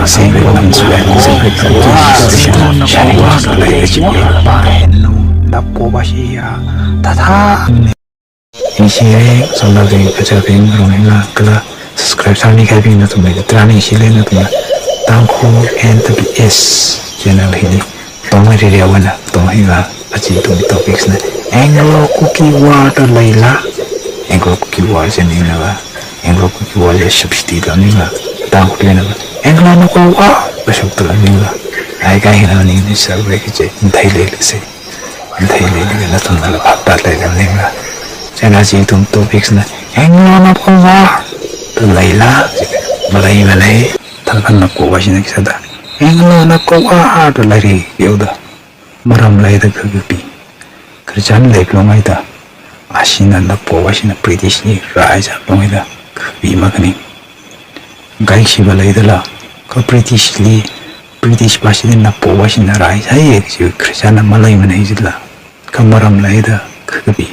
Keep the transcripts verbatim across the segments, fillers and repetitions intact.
Same province wui separate administration shailaga leiya jiya. Napkho vāshiya. Thāthā. Ishi sānglābing, kachābing, rongla kala subscribe sāmikahaibing nathumli tarāna ishi lei nathumna Tangkhul N W S channel hili tonghairarwui vāng, tonghaira. Aja ithum topics na Anglo-Kuki War da leila. Anglo-Kuki War chi maningla, Anglo-Kuki War chi substitute la maningla, Tangkhulnaova Anglo-Nakpo War da shokta la maningla. Ai kahai hina maningmana, sāvai kaje, matheileilase. Matheileilase, nathumnala phaptāleila maningla. Chieina aja ithum topics na Anglo-Nakpo War da leila. Maleimanei. Thākha Napkho vāshina khisāda Anglo-Nakpo War da leira jihaoda. Maram leida kakapi. Khararchan leiphalunghai da, ashina Napkho vāshina British li rai sāphalunghai da kakapi makhaning. Kaikshi va leidala, kha British li, British vāshina Napkho vāshina rai sāya kaji khararchanna maleimanei jila. Kha maram leida kakapi.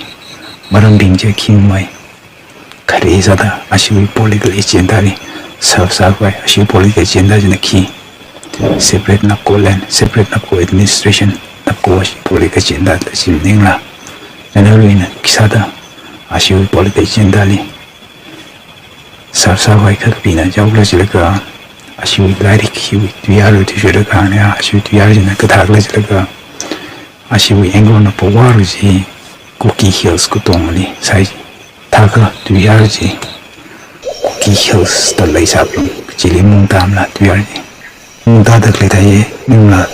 Marambing chi khimei. Khare sāda ashiwui political agenda li serve sākhavai, ashiwui political agenda china khi, separate Napkho land, separate Napkho administration, Napkho ashi political agenda da chi maningla. General na khisāda ashiwui political agenda li serve sākhavai kakapina jihaoda jilaga, ashiwui lairik hiwui tuiyār tuishurda kahāngna, ashiwui tuiyār china kathākhala jilaga, ashiwui Anglo-Nakpo War chi Kuki Hills katongli sāi. Thākha tuiyār chi Kuki Hills da leisāphalung, chili mungtamla tuiyār chi. Mungtada khalei thāi maningla,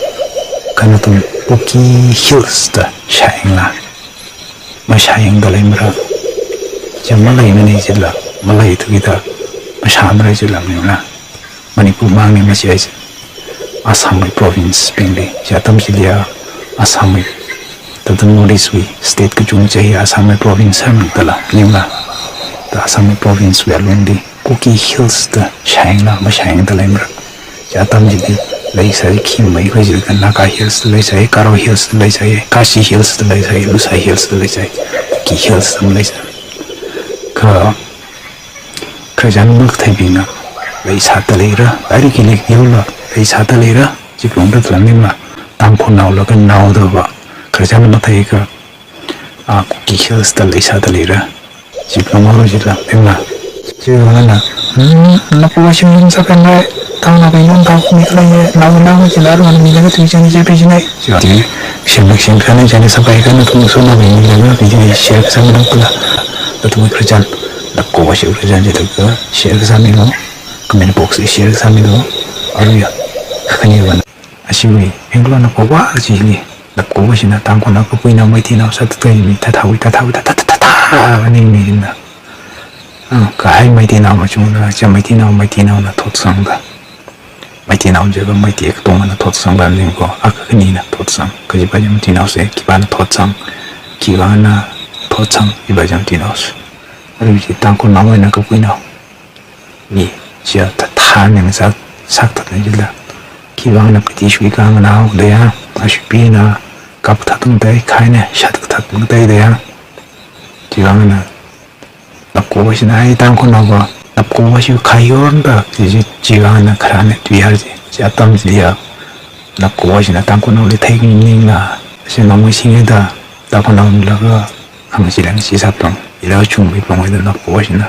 kha nathum Kuki Hills da shāyangla. Mashāyangda leimara. Chi maleimanei jila, maleithuida mashāmara jila maningla. Manipur mangna machiya chi. Assam wui province bingli, chi atam chiliya Assam wui, thāda North East wui state kachungkha chiya Assam wui province sāmang dala, maningla. Da Assam wui province wui alungli Kuki Hills da shāyangla mashāyangda leimara. Chi atam chili leisai, khimei kajila Naga Hills da leisai, Garo Hills da leisai, Khasi Hills da leisai, Lushai Hills da leisai, Kuki Hills da maleisai. Kha khararchan makatheibingna leisāda leira, lairik hili yaola leisāda leira, chiphalungda thalang maningla, Tangkhulnaola kha naoda va khararchan matheiakha, a, Kuki Hills da leisāda leira, chiphalunghaora jila maningla. Chiwuivangna, hmm, Napkho vāshim yum sākhangai, Tangkhulnaobing nong Tangkhulmi khalei, nao nao jila aruihon milaga tui chān je pe jinai. Chiwui, shimlak shim khanai chān sāpai kha nathum sona milaga video share sāmilu kala. Nathum khararchan, Napkho vāshi khararchan jida kha share sāmilu. Comment box li share sāmilu. Aruiya, khaniva na. Ashiwui Anglo-Nakpo War chili, Napkho vāshina Tangkhulnao kapuinao Meiteinao sāthatkai mi, thāthāwui, thāthāwui, thā, thā, thā, thā, thā, maningmana. Ah, kahai Meiteinao machungla, chi Meiteinao, Meiteinaona thotsangda. Meiteinao jiakha Meitei katongana thotsangla maningko, akha khanina thotsang. Kajiva chi Meiteinaose, khipāna thotsang, khipāna thotsang, chiva chi Meiteinaose. Aruiva chi Tangkhulnao eina kapuinao mi, chia thāthā ning sā, sāthatna jila. Khivangna British wui khanganao daya, ashibingna kapthat tungtai, khaina shathat tungtai daya. Chivangna Napkho vāshina ai Tangkhulnaova, Napkho vāshi khayon da, chi, chi, chivangna kharāna tuiyār chi, chi atam chiliya, Napkho vāshina Tangkhulnaoli thei maningla, shimang mai singda, Tangkhulnaolaga, khang chilang chi sāphalung, ila chungmei phalungda Napkho vāshina.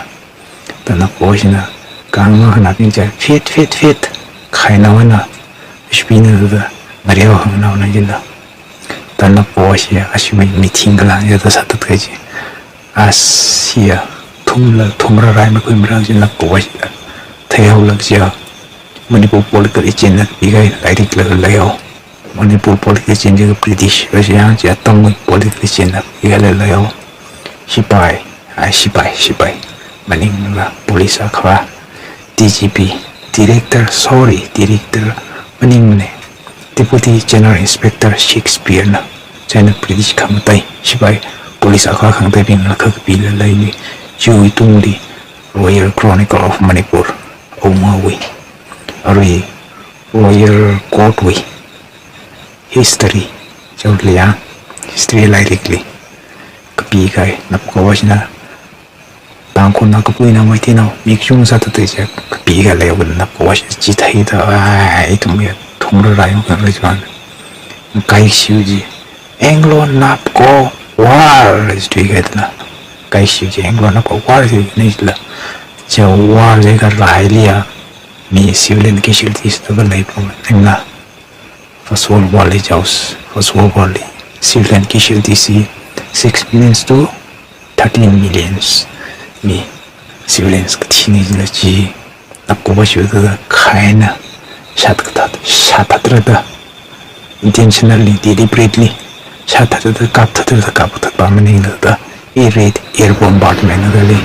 Da Napkho vāshina, kang ma khanabing chi, fit, fit, fit, khainaona, ashibingna da, ngareo hangnaona jila. Da Napkho vāshiya, ashiwui meeting kala, ya da sāthatkai chi. Ashiya, thumla, thumra rai makhuimara chi Napkho vāshiya. Theihaola chiya, Manipur political agent na, pikai, lairik la, laihao. Manipur political agent jiakha British, Russia, chi atamwui political agent na, pikai la, laihao. Sipai, ai sipai, sipai. Maningla police akhavā, D G P, director, sorry, director, maningmana. Deputy General Inspector Shakespeare na, chieina British khamatei, sipai, police akhavā khangateibingla kakapi la leili, chiwui tungli, Royal Chronicle of Manipur, Aumawui, arui Royal Court wui, history, chao leiya, history lairikli, kapikai, Napkho vāshina, Tangkhulnao, Kapuinao, Meiteinao, mi kachungkha sāthatda chi kapi khalei wun Napko Vashi chi theida, ai, ithum ya thungra rāyangkhangra chiwui vang. Kaishiwui chi. Anglo Napko War chi thuihaida. Kaishiwui chi Anglo Napko War chi thuihaida. Chi war chi kha railiya mi civilian casualties da khalei problem. Ningla First World War li jaus, First World War li civilian casualties hi six millions to thirteen millions mi civilians kathina chila chi Napko Vashi da khaina shat kathat, shat thatra da intentionally, deliberately shat thatra da, kap thatra da, kap thatra maningla da air raid, air bombardment da li,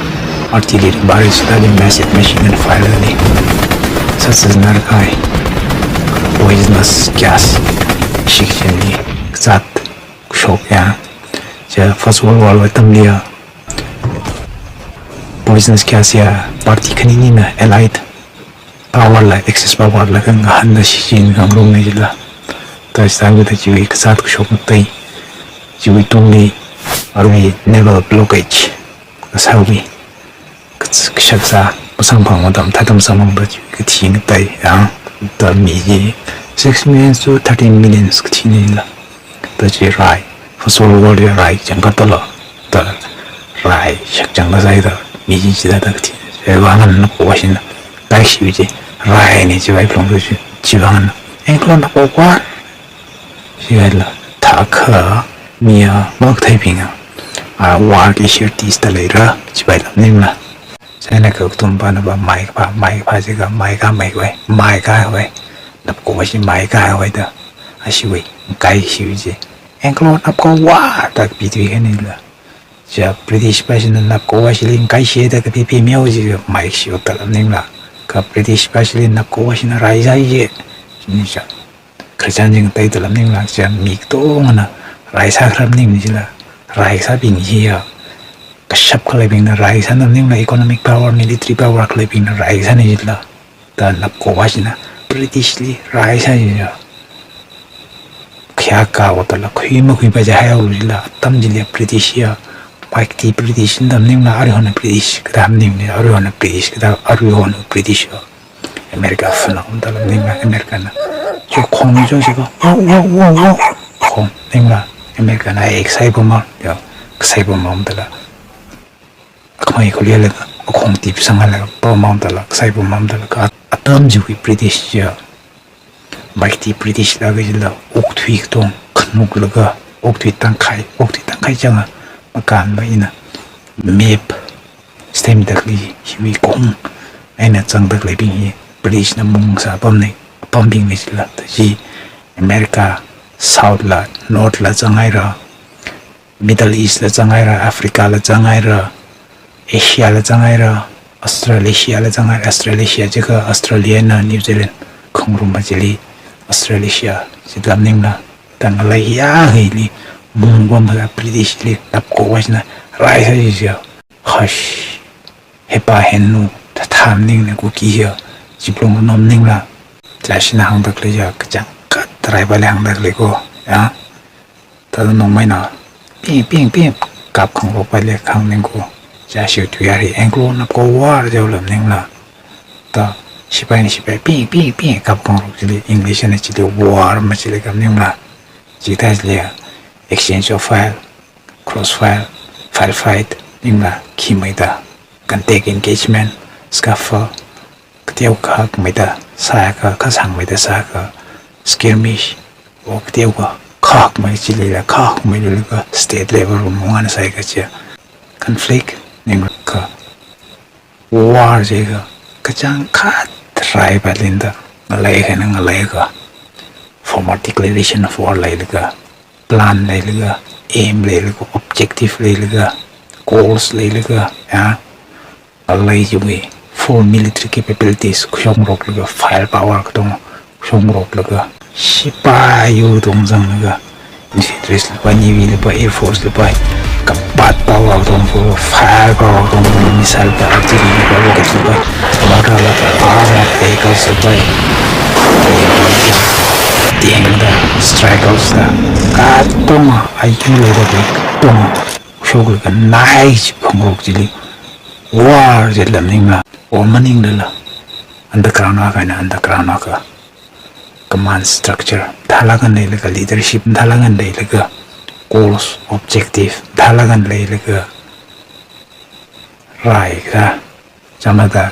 artillery barrage da li, massive machine gun fire da li, sasas narkai, poisonous gas, shikshim li, zat, shok ya. Chi First World War wui atamli ya poisonous gas ya party khaninina Allied power la, Axis power la kangahānda shichin khangarumna chila. Thāda sāda chiwui kazat kashok ngatai, chiwui tungli arui naval blockage kasāwui, kas-, kashakzā, masāngphang atam, thāda masāngphangda chiwui kathi ngatai ya, thāda mi chi six millions to thirteen millions kathina chila. Thāda chi rai, First World War li rai chang katalo, thāda rai shakchang kasāda mi chi chithāda kathi. Chiwui vang Napko Vashina kaishiwui chi raina chiwui phalung chi, chiwui vang Anglo Napko War. Chila thākha mi ya makatheibing ya, a, war casualties da leira, chiwui vang ningla. China kha kathum pana pa mai kaphā, mai kaphā chi kha mai kamei khavai, mai kahai khavai, Napko Vashi mai kahai khavai da, ashiwui, kaishiwui chi Anglo Napko War da kapi thuihaina chila. Chi British pāshina Napko Vashili kaishiya da kapipi mihaowa chi mai shihaoda lāmningla. Kha British pāshili Napko Vashina rai sāya chi. China chi khararchan chi ngatai da lāmningla, chi mi katongana rai sākharar maningmana chila. Rai sābing chiya kashap khaleibingna rai sāna maningla, economic power, military power khaleibingna rai sāna chila. Thāda Napko Vashina British li rai sāya. Khayākā otala khui makhui pa chi haihaolu chila, atam chili British ya, mighty British da maningla, aruihon British kathā maningmana, aruihon British kathā, aruihon British ya. America fana um tala maningla, America na. Chi khong chi chi kha, wow, wow, wow, wow. Khong maningla, America na ek sai pa ma, ya, sai pa ma um tala. Akhmei khuilaga, akhong tip sanglaga, pa ma um tala, sai pa ma um tala, kha atam chiwui British ya. Mighty British la kajila, okthui katong khanuklaga, okthui tangkhai, okthui tangkhai changa, makānva ina map stamp dakli, hiwui kong eina zangda khaleibing hi British na mung sāpamna, pambingna chila, thāda chi America South la, North la zanghaira, Middle East la zanghaira, Africa la zanghaira, Asia la zanghaira, Australasia la zanghaira, Australasia chi kha Australia na New Zealand khangarum pa chili Australasia chi lāmningla, thāda ngalei ya hili mung pamda British li Napko Vashina rai sāya chi. Hush. Hepa henu, thāda maningna Kuki ya, chi phalung nom maningla. Chashina hāngda khalei ya, kachangkhat rai pali hāngda khalei ko, ya. Thāda nongmeina, ping, ping, ping, kap khangarok pali khanganing ko. Chashiwui thuiyār hi Anglo Napko War jihaola maningla. Thāda sipaina sipai, ping, ping, ping, kap khangarok chili, English na chili war machili kap maningla. Chithāda chili ya, exchange of fire, crossfire, firefight, maningla, khi meida, contact engagement, scuffle, kateokha meida sākha, kasāng meida sākha, skirmish, o kateokha, khak mei chilila, khak mei lula kha, state level mungana sākha chi, conflict, maningla kha, war chi kha, kachangkhat rai palinda, ngalei kha na ngalei kha, formal declaration of war leilaga, plan leilaga, aim leilaga, objective leilaga, goals leilaga, ya, ngalei chiwui full military capabilities khuishongroklaga, firepower katong khuishongroklaga, sipai yu tong zanglaga, infantries la pa, navy la pa, air force la pa, kapat power katong pa, fire power katong pa, missile pa, artillery la pa, rocket la pa, mortar la pa, armored vehicles la pa, tank la, strikers la, katonga, I Q level la, katonga, shoklaga nai chi khangarok chili, War jilala maningla, or maninglala, underground akha eina underground akha command structure mathālāk eina leilaga, leadership mathālāk eina leilaga, goals, objective mathālāk eina leilaga, rai kathā, chāmada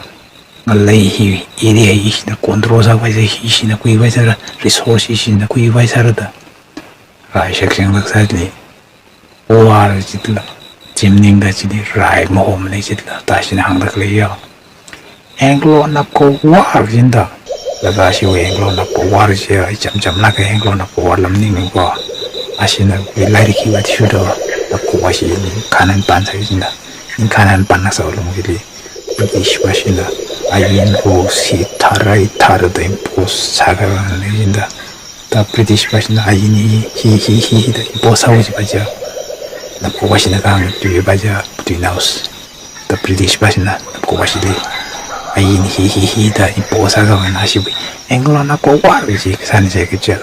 ngalei hi area hi ishina control sāpai sā, ishina khuipai sāra, resource ishina khuipai sāra da rai shakshang lāksāli, war jilala, chi maningda chili rai mahomana jilala, tashina hāngda khalei ya. Anglo Napko War jida. Laga ashiwui Anglo Napko War chi, icham chamlāka Anglo Napko War la maningmana ko. Ashina wui lairik hiwui athishurda, Napko War chi ningkhān eina pan sāi jida. Ningkhān eina pan sālung chili, British pāshina ain rules hi tharai tharada impose sākhavai jida. Da British pāshina ain hi, hi, hi, hi, hi da impose sāhaowa jipa ja. Napko War china kahāng tui pa ja, tui naos. Da British pāshina Napko War chili ain hi, hi, hi da impose sākhavai eina ashiwui Anglo Napko War chi kasāna jiakha,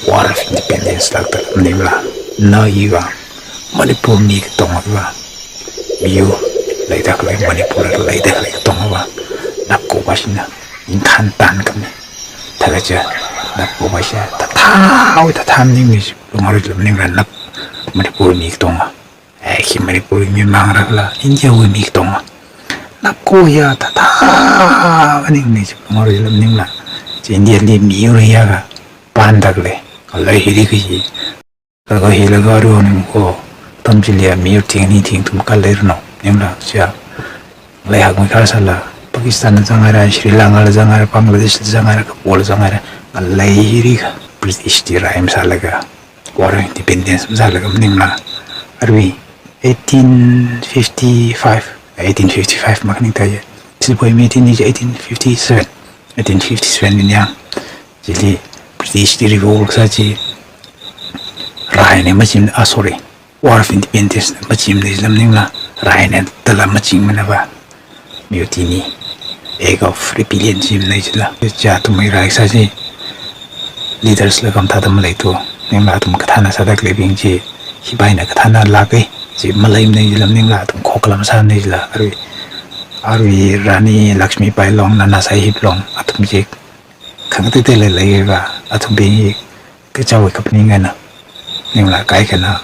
War of Independence lākta maningla. Na iva, Manipur mi katonga iva, miyur leida khalei, Manipur leida khalei katonga va, Napko War china ningkhān tankhami. Thākha ja, Napko War chi tathāwui tathā maningmana, lungarui la maningla nap, Manipur mi katonga. Ai, khi Manipur mi mangrākhala, India wui mi katonga. Napko ya tathā maningmana, lungarui la maningla. Chi India li miyur hi akha panda khalei, kala hili kaji. Laga hi laga ru ning ko, atam chili ya miyur thing ni thing thum khalei rano, maningla, chia. Leihak mi kha sāla, Pakistan la zanghaira, Sri Lanka la zanghaira, Bangladesh la zanghaira, Kabul la zanghaira, ngalei hi ri kha, British li rai masālaga, War of Independence masālaga maningla. Arui eighteen fifty-five, eighteen fifty-five makhaning thāya. Sipoi mi tin ni eighteen fifty-seven, eighteen fifty-seven ni yang. Chili British li revolt kasā chi, raina machim, ah, sorry, War of Independence na machimana jila maningla, raina dala machingmana va. Mutiny, act of rebellion jimana jila. Chi athumwui rai kasā chi, leaders la khamathāda maleithu. Maningla athum kathāna sāda khaleibing chi, sipaina kathāna lāka, chi maleimana jila maningla, athum khokhala masāmana jila. Arui, arui Rani Lakshmi Bai long, Nana Sahib long, athum chi khangateiteila leiva, athumbing hi kachāwui kaphaning eina, maningla kaikhana,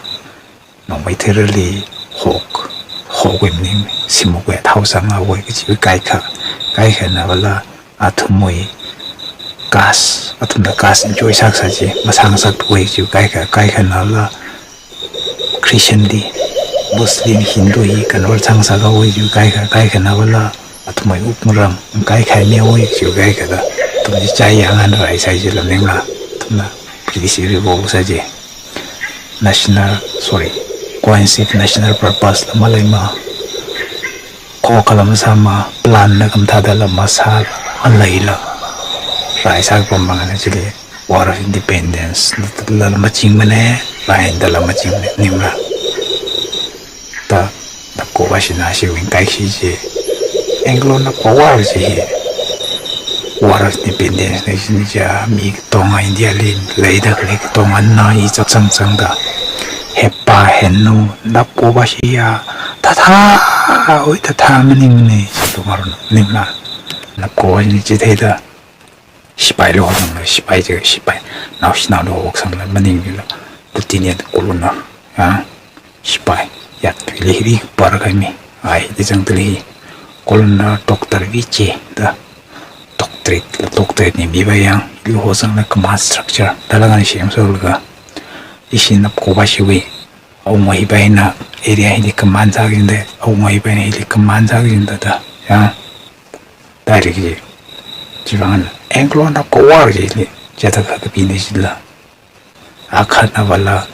nongmei therali hok, hokwui maning, simukwui thao sanghaowa kaji kaikha, kaikhana vala athumwui caste, athumna caste enjoy sākasā chi masāngasakthua kaji kaikha, kaikhana vala Christian li Muslim, Hindu hi convert sāngasakhaowa kaji kaikha, kaikhana vala athumwui wukngarum kaikhai mihaowa kaji kaikha da, athum chi chai yang eina rai sāi jila maningla, athumna British revolt sā chi. National, sorry, cohesive national purpose la maleima, khokhala masāma, plan la khamathāda la masā, maleila, rai sākapam mangana chili, War of Independence la machingmana, raina dala machingmana maningla. Da, Napko War china ashiwui kaikshi chi, Anglo Napko War chi hi, War of Independence na jini ja, mi katonga India li leida khalei katongana i chak chang changda, hepa henu, Napko War chi ya, tathāwui tathā maningmana, chi lungarui maningla. Napko War chi chitheida, sipai lo hosangla, sipai je, sipai, naoshinao lo hosangla, maningla, lieutenant colonel, ya, sipai, yat, hili hili par kami, ai, hili zangtali, colonel doctor V J da, doctorate, doctorate ni miva yang, hili hosangla command structure, dala ngani semsolaga, ishi Napko War chiwui, awunga hipaina area hili command sākajinda, awunga hipaina hili command sākajinda da, ya. Direct ji. Chivang Anglo Napko War chili, chithāda kapina jila. Akhana vala,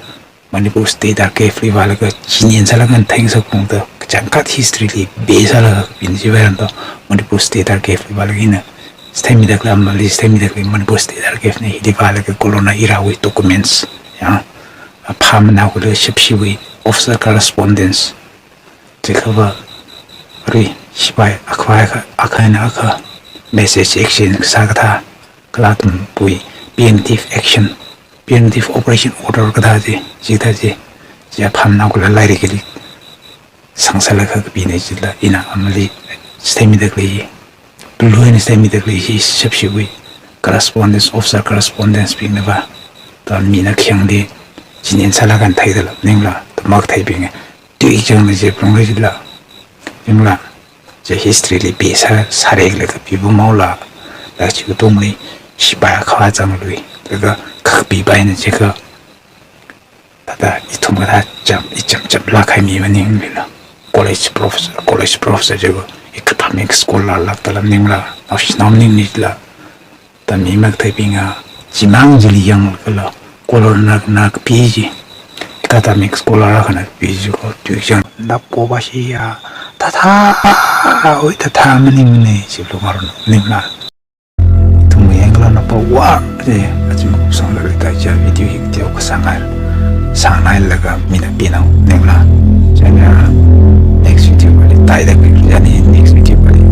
Manipur State Archive li valaga, chinin sālaga theingasakphungda, kachangkhat history li base sālaga kapina chiva rando, Manipur State Archive li valaga ina, state midakla mali, state midakla Manipur State Archive na hili valaga colonial era wui documents, ya, aphāmana kula shapshiwui, officer correspondence, chikhava, arui, sipai, akhava akha, akha eina akha, message exchange sākathā, kala athumbing, preemptive action, preemptive operation order kathā chi, chithā chi, chi aphāmana kula lairikli sangsālaga kapina chila ina amali chithei mida khalei, pulu eina chithei mida khalei hi shapshiwui correspondence, officer correspondence bingna va. Ta mina khayangli chinin sālaga theida lei maningla, ta makatheibing, tui chang na je pulung chila, maningla, je history li pi sā, sārekla kapiva maola, la chikatongli shipai akha zanglui, laga kakapi paina je ka, thāda ithum kathā cham, i cham cham lākhai mi maningla. College professor, college professor je ko, economic scholar lāk tala maningla, naoshinao maningla. Ta mi makatheibinga, chimang chili yangkhala, scholar na, na kapi chi, academic scholar akhana kapi chi ko, tui chang, na poba shi ya, thāthā, oi thāthā maningmana, chi pulung ngarong maningla. Ithum yangkhala na powa, je, achi makusang la rita ja video hi video kasāngai, sāngailaga mina pinao maningla. China next video kali taida kali, yani next video kali